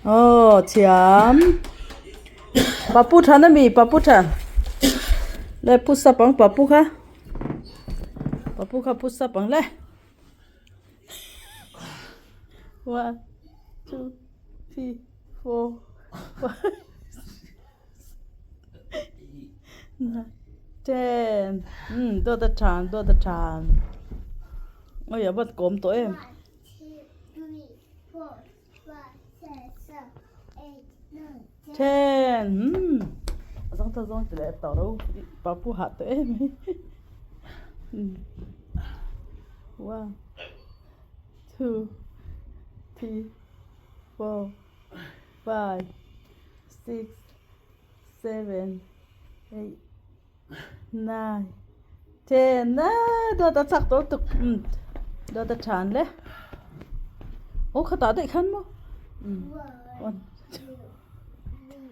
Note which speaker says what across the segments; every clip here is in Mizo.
Speaker 1: Aw thiam. Papu than ami papu than. Le push up ang papu kha. Papu kha push up ang le. One, two, three, four, five, nine, ten. Um, dawt a than, dawt a than. Oi, a vat kawm tawh em. Ten. Um, a zawng ta zawng ti leh tawh lo. Papu hah tawh em mai. One, two, three, four, five, six, seven, eight, nine, ten. Ah, dawt a chak tawh lutuk. Um, dawt a than le. Aw khatah daih khan maw? Um, one, two, three,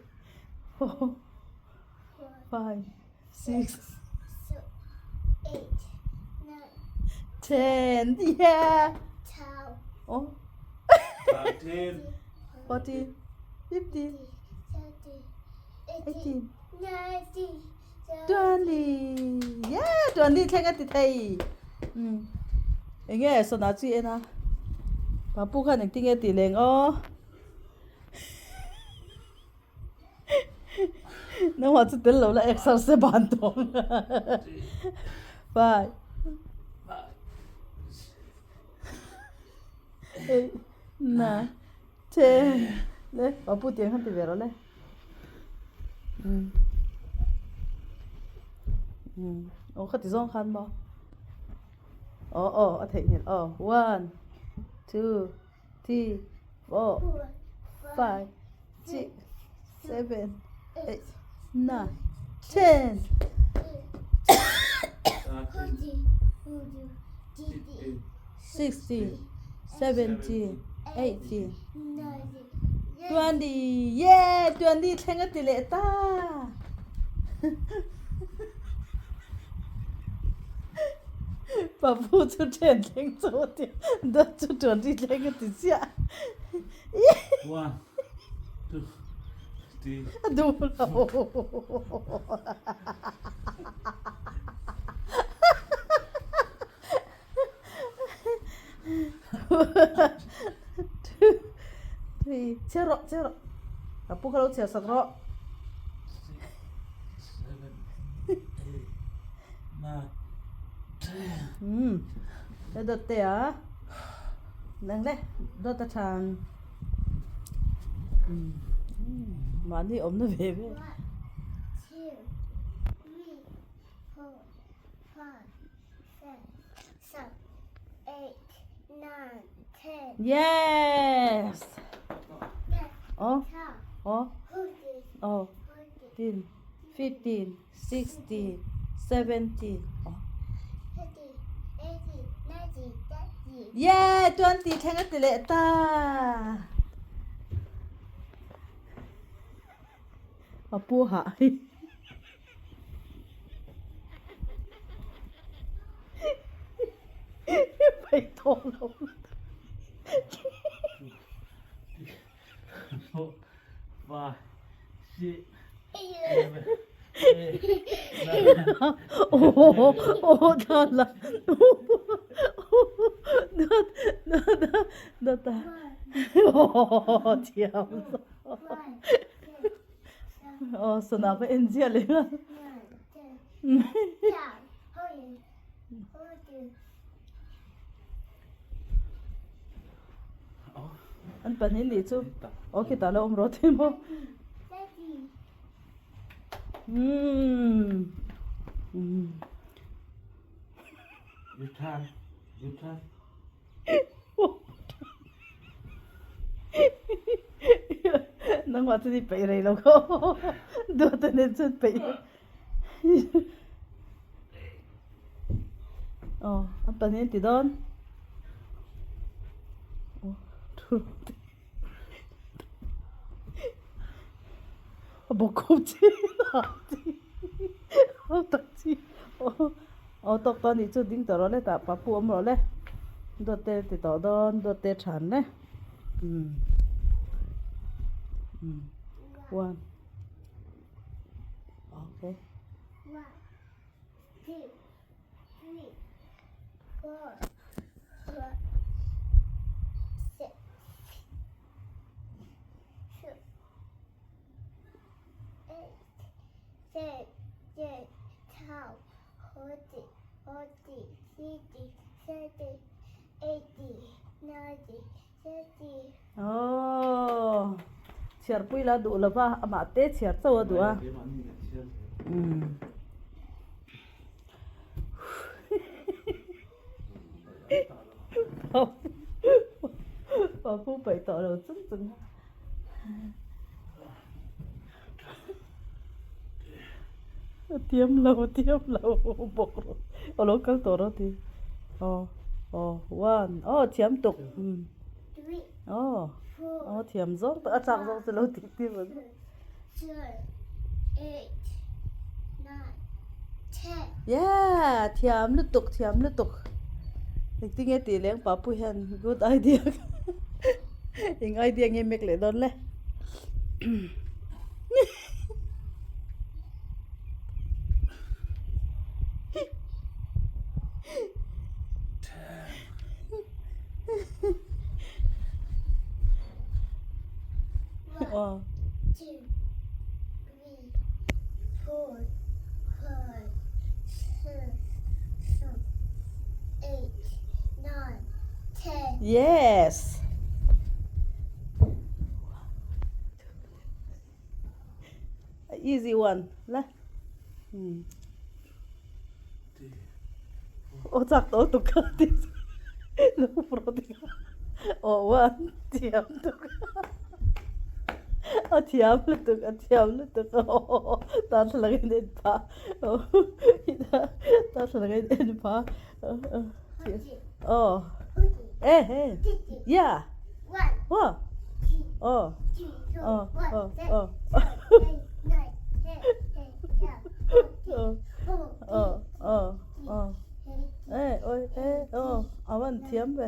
Speaker 1: four, five, six, ten. Yeah. Oh.
Speaker 2: 13,
Speaker 1: 14, 15, 18, 20. Yeah, 20 thleng a ti thei. Um. Enge sona chi en a. Papu khan engtin nge tih leng aw. Nangmah chu tel lo la exercise ban tawh ang. Five. Eight, nine, ten. Le, papu tiang khan ti ve rawh le. Um. Um. Aw kha ti zawng khan maw. Aw aw a theihnghilh aw. One, two, three, four, five, six, seven, eight, nine, ten. 16, 17, 18, 20. Yeah, 20 thleng a ti leh ta. Papu chu then thleng chu a ti dawt chu twenty thleng a ti chiah.
Speaker 2: One, two, three.
Speaker 1: A duh lo. Two, three, chhiar rawh, chhiar rawh. Papu kha lo chhiar sak rawh.
Speaker 2: Six, seven, eight, nine, ten.
Speaker 1: Um, le dawt te a. Nang le, dawt a thang. Um, mahni awmna ve ve.
Speaker 3: One, two, three, four, five, six, seven, eight, nine, ten.
Speaker 1: Yes! Oh, oh, oh, 15, 15, 16, 17. Oh. Yeah, 20 thleng a ti leh ta. A pu hah. Peih tawh lo.
Speaker 2: Four, five, six, seven, eight, nine.
Speaker 1: Oh, oh, la. Da, da, da, da. Oh, thiam. Aw sana ka en ziah leh a. An pahnih nih chu aw khitah lo awm rawh thei maw. Umm.
Speaker 2: You turn, you turn.
Speaker 1: Nangmah chu ni peih rei lo kha aw duat a nen chuan peih aw a pahnih an ti dawn aw thu a bawk khup chi a tak chi aw. Aw tawk tawh anih chu ding tawh rawh le tah papu awm rawh le dawt te ti tawh dawn dawt te than le umm. One. Okay.
Speaker 3: One, two, three, four, five, six, seven, eight, seven, eight, 12, 40, 40, 50, 60, 80, 90, 30.
Speaker 1: Aww chhiar pui la duh lova amah te chhiar chauh a duh a. Papu paih tawh lo chung chung a. A tiam lo a tiam lo bawk rawh a lo kal tawh rawh ti aw aw one aw thiam tuk aw aw thiam zawng tak a chak zawng chu lo tih tir ang. Yeah thiam lutuk thiam lutuk engtinge tih leng papu hian good idea eng idea nge mek leh dawn le.
Speaker 3: One, two, three, four, five, six, seven, eight, nine, ten.
Speaker 1: Yes. Easy one la. Aw chak tawh tuk kha ti lo pro ti kha aw one thiam tuk a thiam lutuk a thiam lutuk aw darthlalang in en pah aw darthlalang in en pah aw eh eh yeah aw aw aw aw aw aw aw aw eh oi eh aw a van thiam ve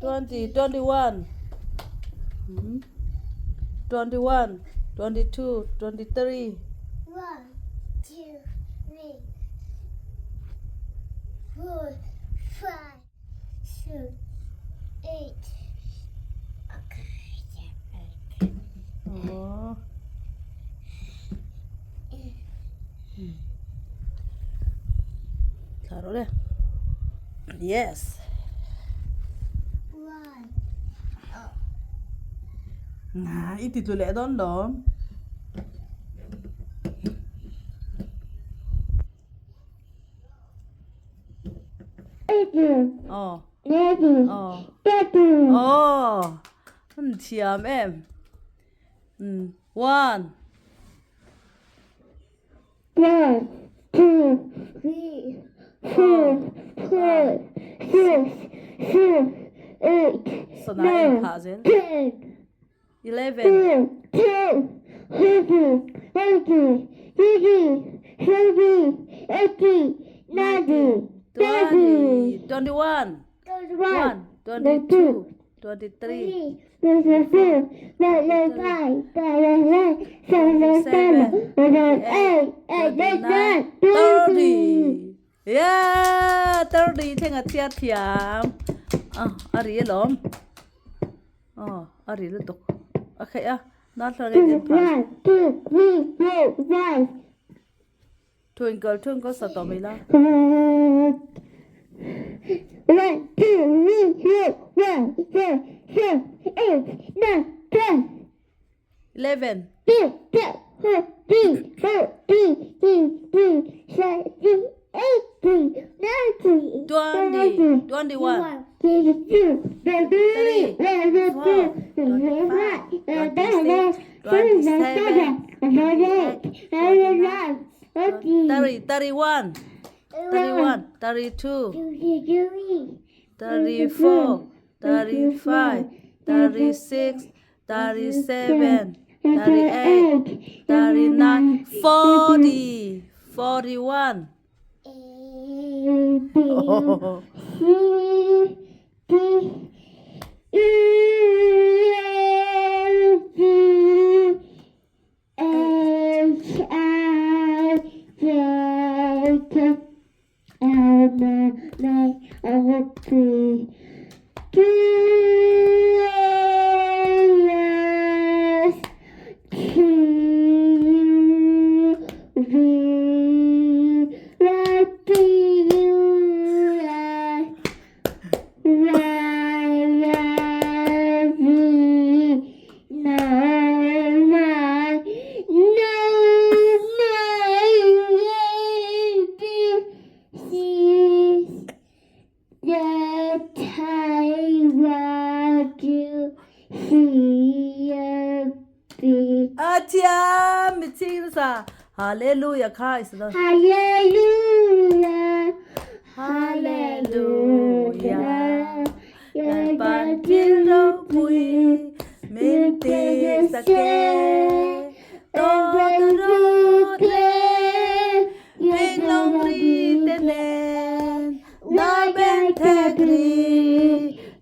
Speaker 1: 20 21 21 22 23
Speaker 3: 1 2 3 4 5 6 8
Speaker 1: Aww. Thla rawh le. Yes. Nga i ti tlu leh dawn lawm. Aw. Aw. Aw. An thiam em. One.
Speaker 3: One, two, three, four, five, six, seven, eight, nine, ten.
Speaker 1: 11.
Speaker 3: Ten, 11, 12, 13, 14, 18, 19,
Speaker 1: 20, 21, 1, 22, 23, 27, 28, 29, 30. Yeah, 30 thleng a chhiar thiam. Ah, a ri alawm. Aw, a ri lutuk. A kheih a, darthlalang en en phah. Twinkle twinkle sa tawh mai la.
Speaker 3: One, two, three, four, five, six, seven, eight, nine, ten.
Speaker 1: 11.
Speaker 3: Two, two, four, three, four, three, three, three, seven, eight, three, nine, three,
Speaker 1: 20, 21,
Speaker 3: 22,
Speaker 1: 3, 4, 25, 26, 27, 28, 29, 30, 31, 31, 32, 34, 35, 36, 37, 38, 39, 40, 41.
Speaker 3: B C D E F G H I J K L M N O P Q R S T U V W X Y Z 9 9 9 9 A B C The Taiwan C B
Speaker 1: A thiam mi ching nasa. Hallelujah kha i sa dawn.
Speaker 3: Hallelujah
Speaker 1: Hallelujah
Speaker 3: Hallelujah
Speaker 1: Lalpa thil ropui min ti sak e Tawt rawt le Veng long ri te nen Na ben thek ri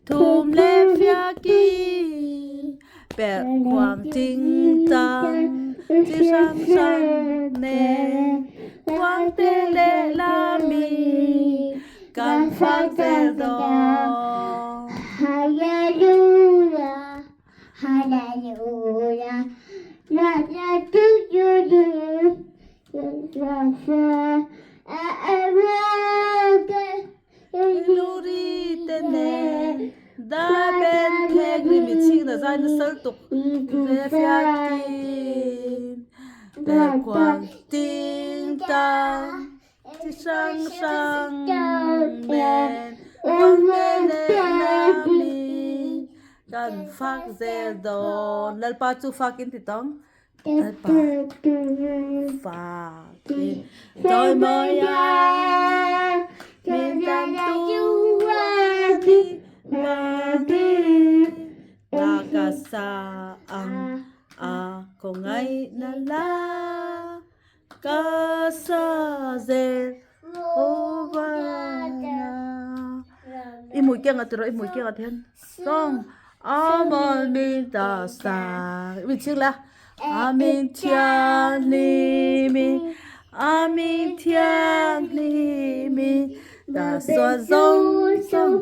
Speaker 1: Thum le fiak in Perh khuang ching chang Chi hrang hrang nen Khuang te leh la mi Kan fak zel dawn.
Speaker 3: Hallelujah, Hallelujah, la la du du du, la la
Speaker 1: Luri te nen da ben thek ri mi ching na zai na sal tuk ve fiakin per kuang ting tang chi hrang hrang nen kuang te leh la mi kan fak zel dawn Lalpa chu fakin ti tawng Lalpa fakin chawi mawi a min tan tu a ni vangin na ka sa ang a khawngaihna la ka sa zel Ovana i hmui kiang ah tiraw i hmui kiang ah te hian sawng a mawl min ta sa i min chhing la a min thianghlim i a min thianghlim i ta sual zawng zawng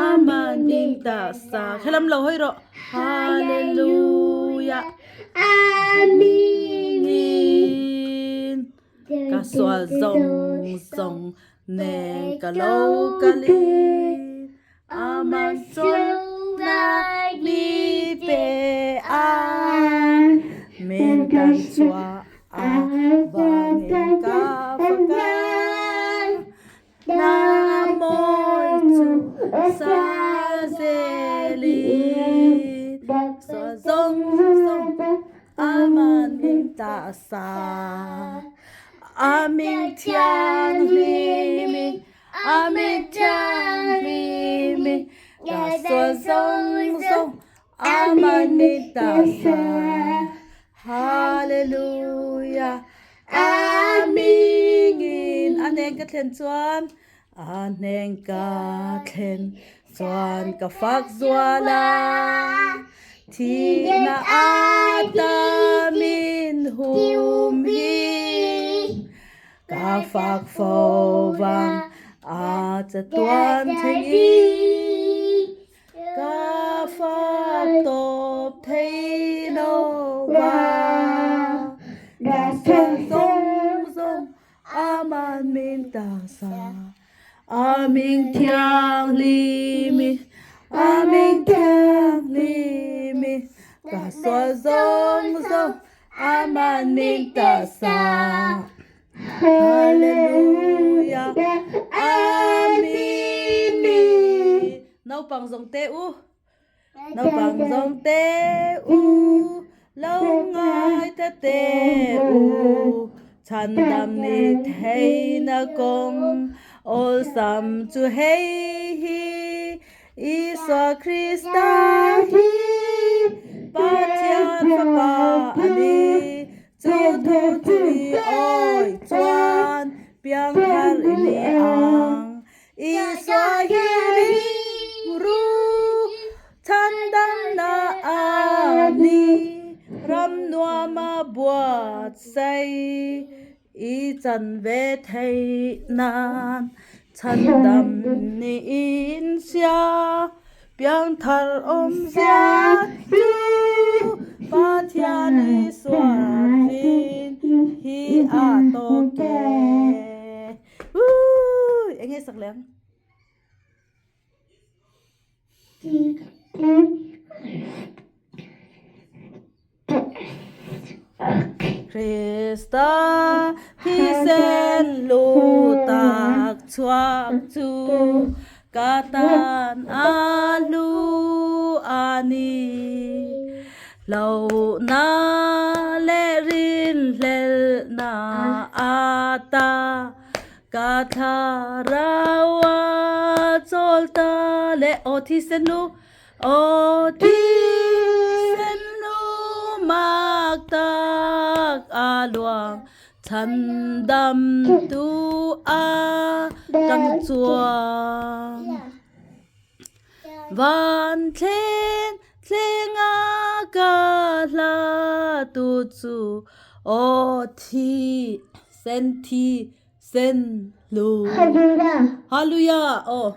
Speaker 1: a man min ta sa helam lo hawi rawh hallelujah amen. Ka sual zawng zawng nen ka lo kal in Amah chawlhna mi pe a, min kan chhuah a vangin ka fak a, na mawi chu sa zelin sual zawng zawng Aman min ta sa, a min thianghlim i, a min thianghlim i, ka sual zawng zawng Aman min ta sa. Hallelujah, a mingin a hneng ka thlen chuan, a hneng ka thlen chuan ka fak zual a. Thihna ata min hum hi ka fak fo vang a chatuan thleng in ka fak tawp thei lo vang ka sual zawng zawng aman min ta sa. A ming thianghlim i, a ming thianghlim i, ka sual zawng zawng aman min ta sa. Hallelujah, Amen. Naupang zawng te u, naupang zawng te u, lo ngai ta te u, chhandam ni theihna kawng awlsam chu hei hi Isua Krista hi Pathian Fapa a ni. Chu thu chu i awi chuan piangthar i ni ang. Ram nuama buatsaih i chan ve theih nan chhandam niin sia piangthar awmzia chu Pathian i sualin hi a tawk e. Woo! Eng nge sak leh ang? Krista thisen lu tak chhuak chu ka tan a hlu a ni. Hlauhna leh rinhlelhna ata Ka thlarau a chawl ta le aw thisen lu aw thisen lu mak tak a luang chhandam tu a tang chuang van thleng thleng a ka hla tu chu aw thi sen thi Sen lu.
Speaker 3: Hallelujah.
Speaker 1: Hallelujah. Oh.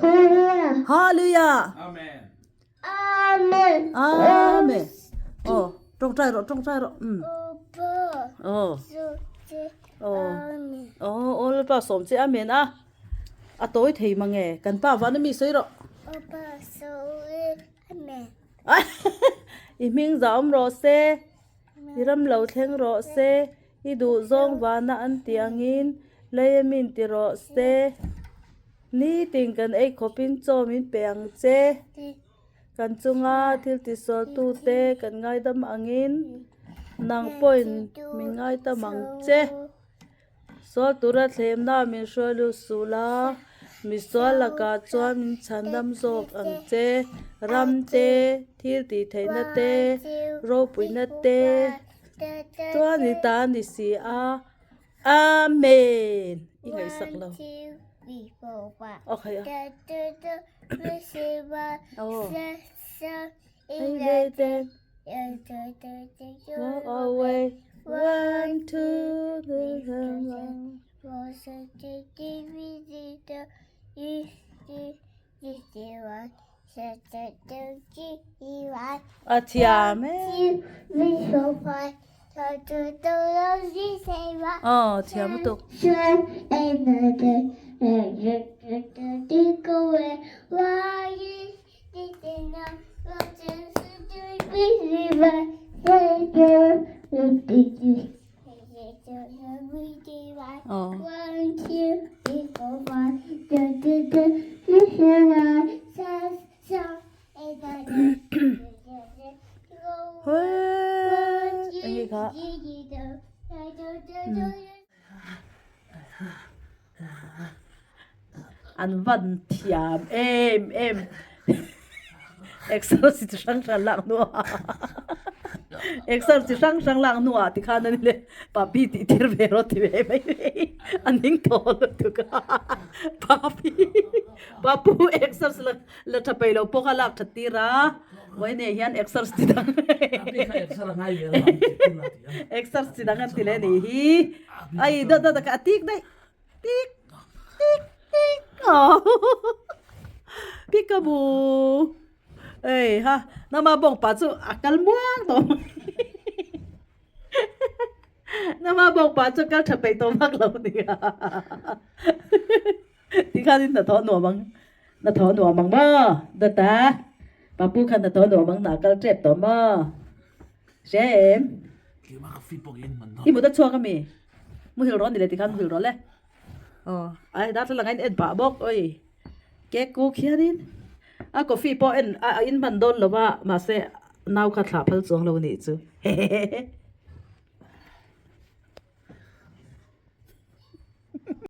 Speaker 3: Hallelujah.
Speaker 1: Hallelujah.
Speaker 2: Amen.
Speaker 3: Amen.
Speaker 1: Amen. Oh, trong trai ro, trong trai ro. Oh. Oh. Oh, oh, pa som che amen a. A toi thei mange. Kan pa van mi sei ro.
Speaker 3: Opa so amen.
Speaker 1: I hming za om ro se. I ram lo thleng rawh se, i duh zawng vana an tih angin lei a min ti rawh se. Nitin kan ei khawpin chaw min pe ang che. Kan chunga thil tisualtute kan ngaidam angin nang pawhin min ngaitam ang che. Sual tura thlemna min hruai lut suh la, misual lakah chuan min chhandam zawk ang che. Ram te, thil tih theihna te, ropuina te chuan i ta a ni si a. Amen! I ngaihsak lo. Okay a. Aw. Walk away one two three A thiam e. Aw thiam lutuk. An van thiam em em exer chi hrang hrang lak hnuah exer chi hrang hrang lak hnuah tikhan an le papi tih tir ve rawh ti ve mai mai a ning tawh lutuk a papi papu exer la la tha peih lo pawh kha lak that tir a vawiin ah hian exer chi dang exer chi dang an ti leh a nih hi ai dawt dawt a tik daih. Tik tik tik aw peekaboo ei ha nama bawng pa chu a kal muang tawh mai nama bawng pa chu a kal tha peih tawh vak lo nia tikhanin hnathawh nuam ang hnathawh nuam ang maw dawta papu khan hnathawh nuam ang hna kal tep tawh maw hria em i mut a chhuak ami. Muhil rawh ni le tikhan muhil rawh le. Aw ai darthlalang a in en pah bawk oi cake kuk hianin a coffee pawh en a in hman dawn lo va mahse nau kha thlah phal chuang lo a nih chu hehehe.